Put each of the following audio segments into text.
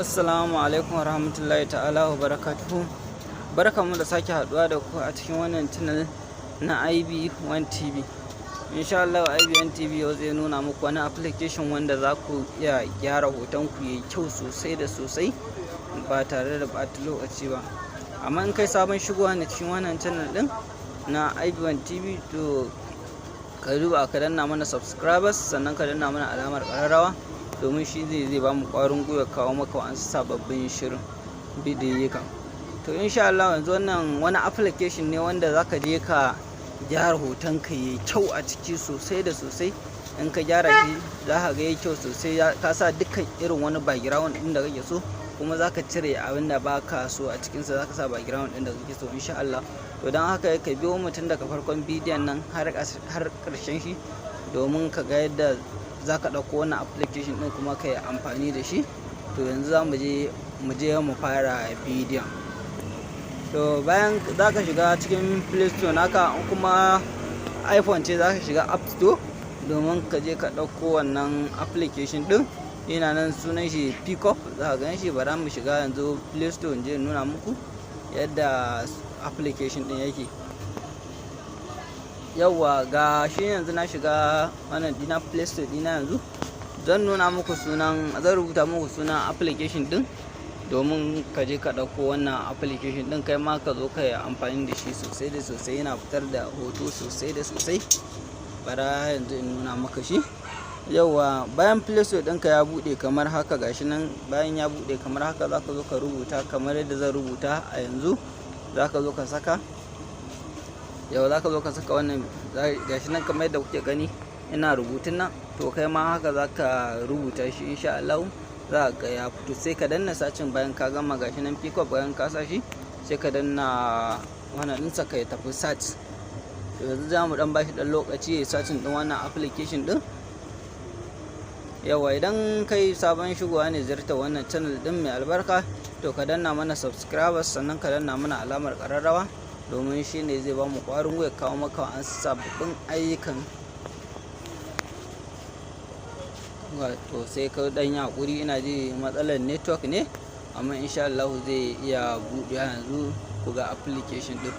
Assalamu alaikum warahmatullahi ta'ala wa barakatuhu. Barkanmu da sake haduwa da ku a cikin wannan channel na IB1 TV. Insha Allah, IB1 TV yau zai nuna muku wani application wanda za ku iya gyara hoton ku yayi kyau sosai da sosai ba tare da ɓata lokaci ba. Amma in kai sabon shigowa ne cikin wannan channel din na IB1 TV, to ka duba ka danna mana subscribers, sannan ka danna mana alamar ƙararrawa, domin shi zai ba mu ƙwarin gwiwa kawo maka wasu sababbin shirin bidiyoyi. To, insha Allah, yanzu wannan wani application ne wanda zaka je ka gyara hoton ka yayi kyau a ciki sosai da sosai. In ka gyara shi, za ka ga yayi kyau sosai, ka sa dukkan irin wani background din da kake so, kuma za ka cire abin da baka so a cikinsa, za ka sa background din da kake so, insha Allah. To, don haka ka biyo mutum daga farkon bidiyon nan har ƙarshen shi, domin ka ga yadda za ka ɗauko wannan application ɗin kuma ka yi amfani da shi. To, yanzu za mu je mu fara bidiyon. To, bayan za ka shiga cikin Play Store naka, in kuma iPhone ce, za ka shiga App Store domin ka je ka ɗauko wannan application ɗin. Yana nan, sunan shi Pickup, za ka gan shi. Bara mu shiga yanzu Play Store in je nuna muku yadda application ɗin yake. Yauwa, ga shi yanzu na shiga wannan dina, Play Store dina. Yanzu zan nuna muku sunan, zan rubuta muku sunan application din, domin ka je ka ɗauko wannan application din, kai ma ka zo ka yi amfani da shi sosai da sosai. Yana fitar da hoto sosai da sosai. Bara yanzu in nuna maka shi. Yauwa, bayan Play Store ɗinka ya buɗe kamar haka, gashi nan, bayan ya buɗe kamar haka, za ka zo ka rubuta kamar yadda zan rubuta a yanzu. Za ka zo ka saka, yau za ka zo ka saka wannan, gashi nan kamar yadda kuke gani ina rubutun nan. To, kai ma haka za ka rubuta shi, insha Allah za ka ga ya fito. Sai ka danna searching bayan ka gama. Gashi nan Pickup. Bayan ka sa shi, sai ka danna wannan ɗinsa, ka tafi search. To, yanzu za mu dan bashi dan lokaci ya searching din wannan application din. Yawa, idan kai sabon shigowa ne ziyartar wannan channel din mai albarka, to ka danna mana subscribers, sannan ka danna mana alamar kararrawa, domin shi ne zai ba mu ƙwarin gwiwa kawo maka an sababbin ayyukan. To, sai ka dan yi hakuri, ina ji matsalar network ne, amma insha Allah zai iya buɗewa yanzu ku ga application din.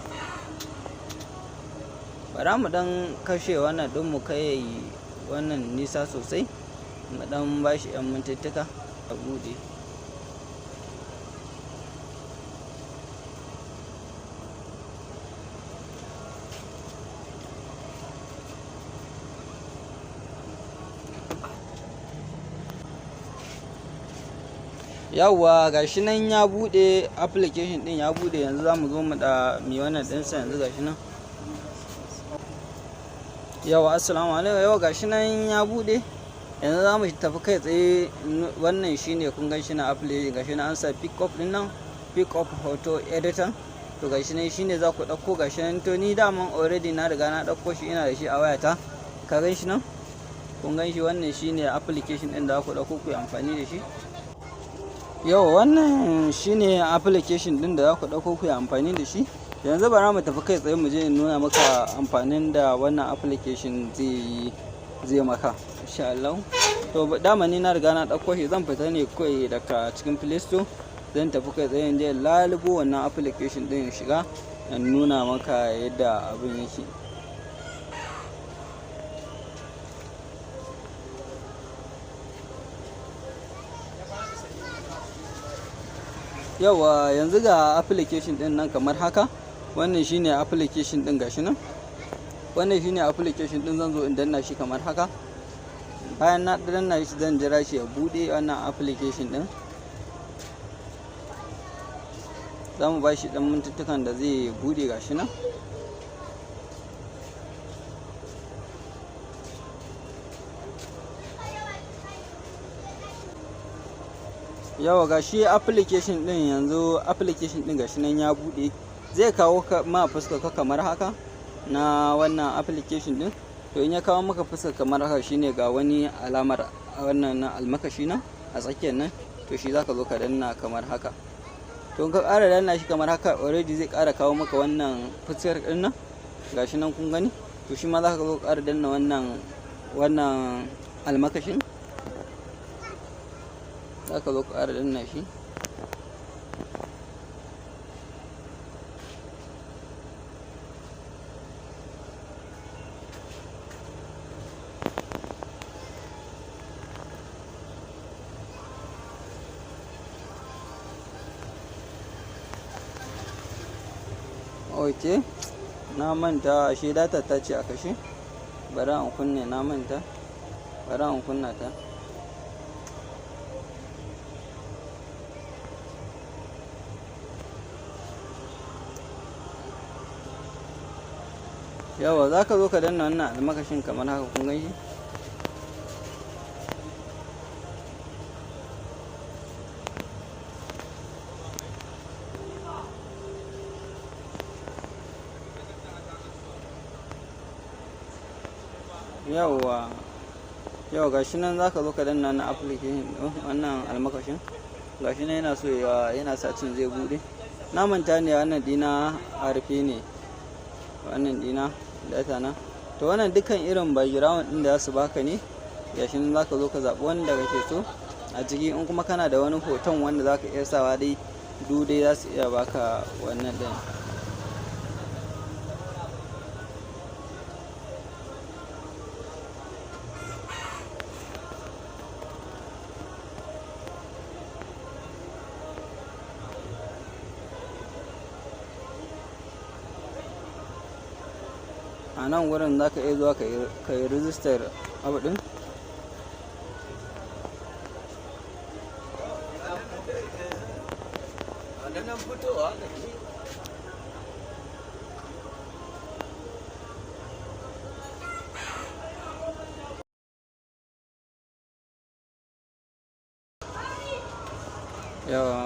Bara mu dan kashe wannan din, mu kai wannan nisa sosai, mu dan bashi yan mintuttuka a buɗe. Yawwa, gashi nan ya bude, application din ya bude. Yanzu za mu zo mu da mi wannan ɗinsa yanzu, gashi nan. Yawa, assalamu alaikum. Yawa, gashi nan ya bude. Yanzu za mu tafi kai tsaye. Wannan shine, kun gan shi na application, gashi nan an sa Pick Up din nan, Pick Up Photo Editor. To, gashi nan, shine za ku ɗauko, gashi nan. To, ni daman already na riga na ɗauko shi, ina da shi a wayata. Ka gan shi nan, kun gan shi. Wannan shine application ɗin da za ku ɗauko ku yi amfani da shi. Yau wannan shine application din da za ku ɗauko ku yi amfani da shi. Yanzu bara mu tafi kai tsaye mu je in nuna maka amfanin da wannan application zai maka, insha Allah. To, dama ni na riga na ɗauko shi. Zan fita ne kawai daga cikin Play Store, zan tafi kai tsaye in je lalubo wannan application din, in shiga in nuna maka yadda abin yake. Yawa, yanzu ga application din nan kamar haka. Wannan shine application din, gashi nan. Wannan shine application din. Zan zo in danna shi kamar haka. Bayan na danna shi, zan jira shi ya bude wannan application din. Za mu ba shi dan mintuttukan da zai bude. Gashi nan. Yawa, ga shi application din. Yanzu application din gashi nan ya bude, zai kawo ma fuskar ka kamar haka na wannan application din. To, in ya kawo maka fuskar kamar haka, shine ga wani alamar wannan na almakashi nan a tsakiyar nan. To, shi zaka zo ka danna kamar haka. To, in ka ƙara danna shi kamar haka, already zai ƙara kawo maka wannan fuskar din nan, gashi nan kun gani. To, shi ma zaka zo ƙara danna wannan almakashin. Za Za ka zo ka ƙara danna shi. Ok, na manta ashe data ta ce a kashe. Bari an kunne, na manta. Bari an kunna ta. Yawa, za ka zo ka danna wannan almakashin kamar haka, kun gan shi? Yawwa, yau gashi nan za ka zo ka danna wannan application ɗin, wannan almakashin. Gashi nan yana so ya yana sacin zai buɗe. Na manta ne wannan ɗina a rufe ne, wannan ɗina data na. To wannan dukkan irin background ɗin da za su baka ne. Gashi nan za ka zo ka zaɓi wanda kake so a ciki. In kuma kana da wani hoton wanda za ka iya sawa dai, duk dai za su iya baka wannan ɗin. A nan wurin za ka iya zuwa ka yi rijistar abu ɗin. Yawa.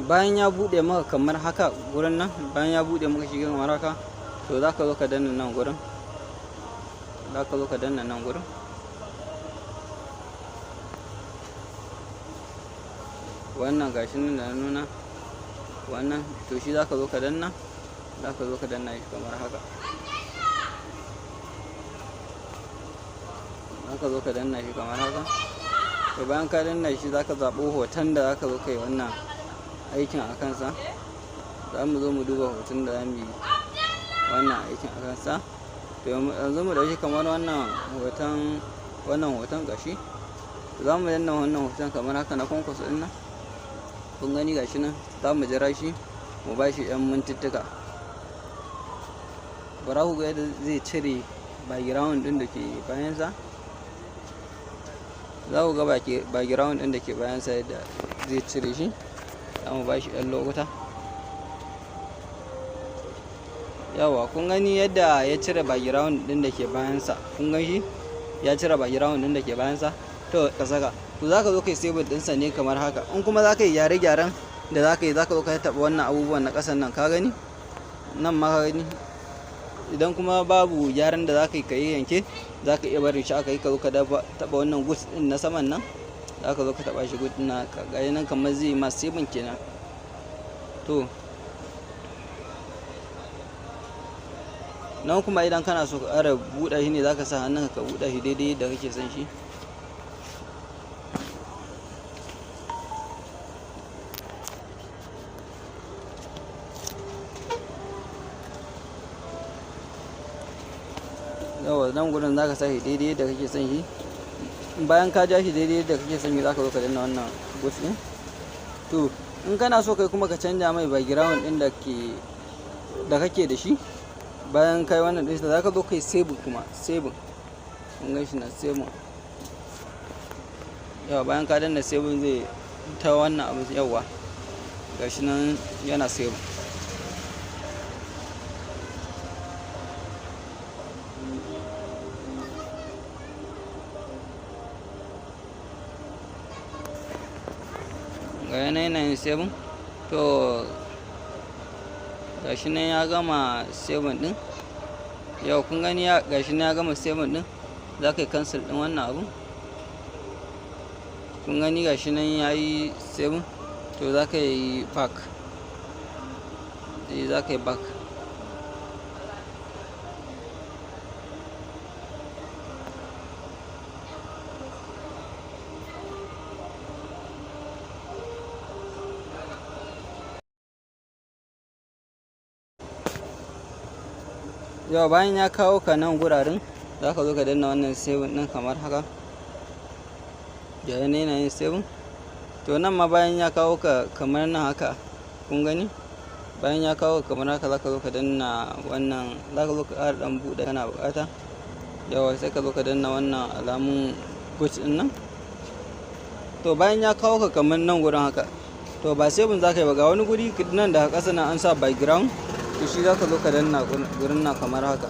Bayan ya buɗe maka kamar haka gurin nan, bayan ya buɗe maka shi kamar haka, to za ka zo ka danna nan gurin. Za ka zo ka danna nan gurin. Wannan gashi nan da na nuna, wannan to shi za ka zo ka danna, za ka zo ka danna shi kamar haka. Za ka zo ka danna shi kamar haka. To bayan ka danna shi, za ka zaɓi hoton da za ka zo ka yi wannan aikin a kansa. Za mu zo mu duba hoton da za mu yi wannan aikin a kansa. To yanzu mu ɗauki kamar wannan hoton, wannan hoton gashi. Za mu danna wannan hoton kamar haka na kwankwaso ɗin nan. Kun gani gashi nan, za mu jira shi, mu ba shi 'yan mintuttuka. Bara ku ga yadda zai cire background ɗin da ke bayansa. Za ku ga background ɗin da ke bayansa yadda zai cire shi. Za mu ba shi 'yan lokuta. Yawa, kun gani yadda ya cire background ɗin da ke bayansa. Kun gan shi? Ya cire background ɗin da ke bayansa. To ka saka. To za ka zo ka yi save ɗinsa ne kamar haka. In kuma za ka yi gyare-gyaren da za ka yi, za ka zo ka taɓa wannan abubuwan na ƙasan nan, ka gani? Nan ma ka gani. Idan kuma babu gyaran da za ka yi, ka yi yanke, za ka iya barin shi aka yi, ka zo ka taɓa wannan good ɗin na saman nan. Za ka zo ka taɓa shi good ɗin na, ka ga nan kamar zai yi ma saving kenan. To nan kuma idan kana so ka ƙara buɗe shi ne, za ka sa hannunka ka buɗe shi daidai yadda kake son shi. Yawwa, nan gurin za ka sa shi daidai yadda kake son shi. Bayan ka ja shi daidai yadda kake son shi, za ka zo ka danna wannan good ɗin. To in kana so kai kuma ka canja mai background ɗin da kake da shi, bayan kai wannan ɗin, za ka zo kai save kuma, save. Kun gan shi nan, save. Yawwa, bayan ka danna save zai ta wannan abu. Yawwa, gashi nan yana save. Ga yana yin save. To gashi nan ya gama save ɗin. Yau kun gani ya gashi nan ya gama save ɗin. Za ka yi cancel ɗin wannan abun. Kun gani gashi nan ya yi save. To za ka yi back. Eh, za ka yi back. Yau bayan ya kawo ka nan guraren, za ka zo ka danna wannan save ɗin kamar haka. Ga yana yin save. To, nan ma bayan ya kawo ka kamar nan haka, kun gani, bayan ya kawo ka kamar haka, za ka zo ka danna wannan, za ka zo ka ƙara ɗan buɗe kana buƙata. Yawa, sai ka zo ka danna wannan alamun good ɗin nan. To, bayan ya kawo ka kamar nan gurin haka, to ba saving za ka yi ba. Ga wani guri nan da ƙasa nan an sa background, to shi za ka zo ka danna gurin nan kamar haka.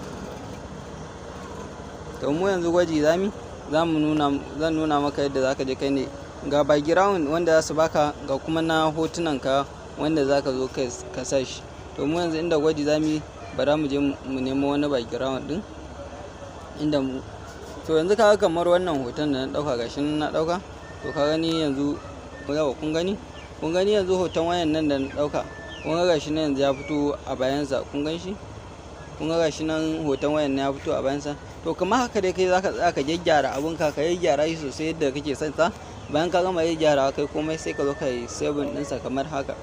To, mu yanzu gwaji zami za mu nuna, zan nuna maka yadda za ka je kai ne. Ga background wanda za su baka, ga kuma na hotunan ka wanda za ka zo ka sa shi. To, mu yanzu inda gwaji zami, bara mu je mu nemo wani background din inda mu. To, yanzu kaga kamar wannan hoton da na dauka, gashi nan na dauka. To, ka gani yanzu, yawa, kun gani, kun gani yanzu hoton wayan nan da na dauka, kun ga gashi nan yanzu ya fito a bayansa. Kun gan shi? Kun ga gashi nan hoton wayan nan ya fito a bayansa. To, kamar haka dai kai zaka tsaya ka gyaggyara abun ka, ka gyaggyara shi sosai yadda kake son sa. Bayan ka gama gyaggyarawa kai komai, sai ka zo ka yi saving ɗinsa kamar haka.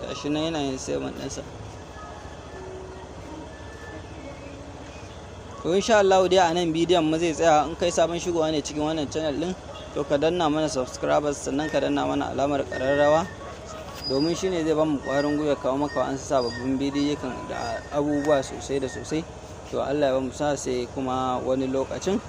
Gashi nan yana yin saving ɗinsa. To, insha Allah dai a nan bidiyon mu zai tsaya. In kai sabon shigowa ne cikin wannan channel din, to ka danna mana subscribers, sannan ka danna mana alamar kararrawa, domin shine zai bamu kwarin gwiwa kawo maka wa'ansu sababbin bidiyo da abubuwa sosai da sosai. To, Allah ya bamu sa, sai kuma wani lokacin.